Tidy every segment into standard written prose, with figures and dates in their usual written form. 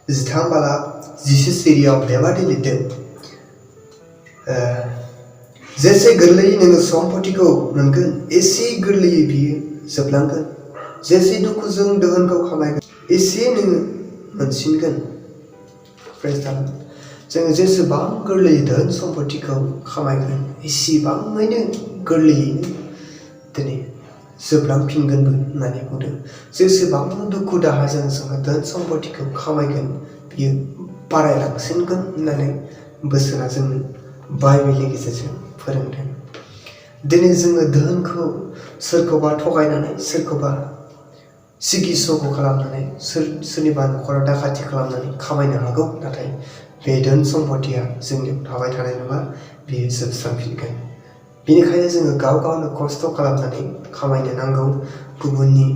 जिथाम बाला जिसे सिरियाव बेबादि लिरदों जेसे गोरलैयै नोङो सम्पथिखौ मोनगोन एसे गोरलैयै बियो जोबलांगोन जेसे दुखुजों दोहोनखौ खामायगोन एसे नोङो मोनसिनगोन जोङो जेसेबां गोरलैयै धोन सम्पथिखौ खामायगोन एसेबाङैनो गोरलैयैनो दिनै जोबलांफिनगोनबो होननानै बुंदों जेसेबां दुखु दाहाजों जोङो धोन सम्पथिखौ खामायगोन बियो बारायलांसिनगोन होननानै बोसोना जोंनो बाइबेलनि गेजेरजों फोरोंदों दिनै जोङो धोनखौ सोरखौबा थगायनानै सोरखौबा सिगि सग' खालामनानै सोरनिबा न'खराव दाखाथि खालामनानै खामायनो हागौ नाथाय बे धोन सम्पथिया जोंनियाव थाबाय थानाय नङा बेयो जोबस्रांफिनगोन बेनिखायनो जोङो गाव गावनो खस्थ' खालामनानै खामायनो नांगौ गुबुननि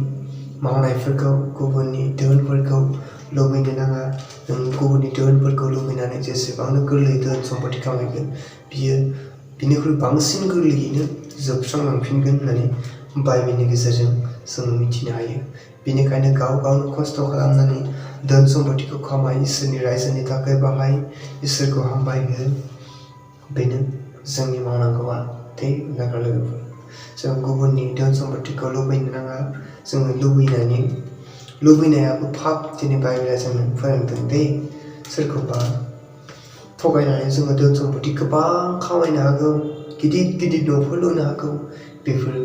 मावनायफोरखौ गुबुननि धोनफोरखौ लुबैनो नाङा नों गुबुननि धोनफोरखौ लुबैनानै जेसेबांनो गोरलै धोन सम्पथि खामायगोन बियो बिनिख्रुइ बांसिन गोरलैयैनो जोबस्रांलांफिनगोन होननानै बाइबेलनि गेजेरजों जों मिथिनो हायो बेनिखायनो गाव गावनो खस्थ' खालामनानै धोन सम्पथिखौ खामाय इसोरनि रायजोनि थाखाय बाहाय इसोरखौ हामबाय हो बेनो जोंनि मावनांगौआ दे लोगोफोर जों गुबुननि धोन सम्पथिखौ लुबैनो नाङा जोङो लुबैनायाबो पाप दिनै बाइबेला जोंनो फोरोंदों दे सोरखौबा थगायनानै जोङो धोन सम्पथि गोबां खामायनो हागौ गिदिर न'फोर लुनो हागौ बेफोर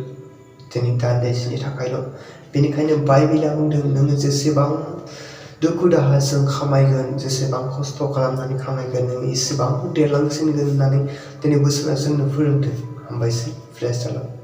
दिनै दान्दिसेनि थाखायल' बेनिखायनो बाइबेला बुंदों नोङो जेसेबां दुखु दाहाजों खामायगोन जेसेबां खस्थ' खालामनानै खामायगोन नोङो एसेबां देरलांसिनगोन होननानै दिनै बोसोरा जोंनो फोरोंदों हामबायसै प्रेज द लर्ड